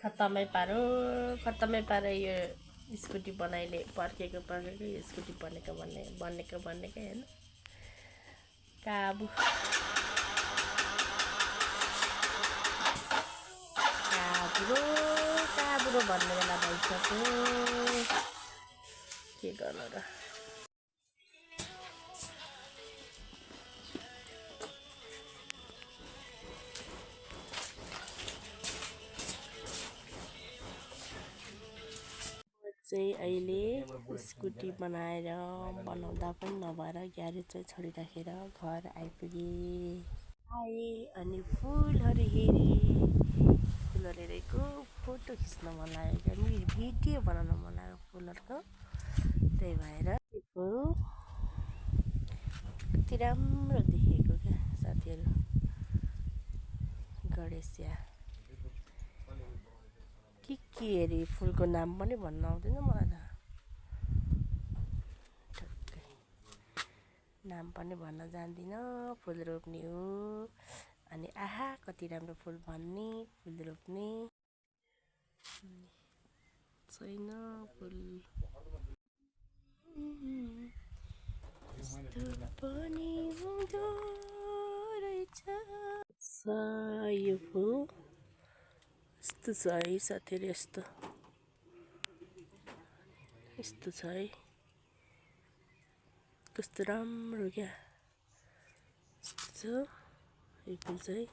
खत्तमै पारो यो स्कुटी बनाइले पर्केको यो स्कुटी बनेको होइन काबु काबुरो भन्ने बेला भइसक्यो के गर्नु र चाहिँ अहिले स्कुटी बनाउँदा पनि नभएर ग्यारेज चाहिँ छोडिराखेर घर आइपुगेँ अनि फुलहरू हेरेको फोटो खिच्न मन लाग्यो भिडियो बनाउन मन लाग्यो फुलहरूको त्यही भएर कति राम्रो देखेको क्या साथीहरू गणेशिया के अरे फुलको नाम पनि भन्न आउँदैन मलाई त नाम पनि भन्न जान्दिनँ फुल रोप्ने हो अनि आहा कति राम्रो फुल भन्ने फुल रोप्ने छैन फुल पनि हुँदो रहेछ यो फुल यस्तो छ है साथीहरू यस्तो छ है कस्तो राम्रो क्या यस्तो छ यो फुल चाहिँ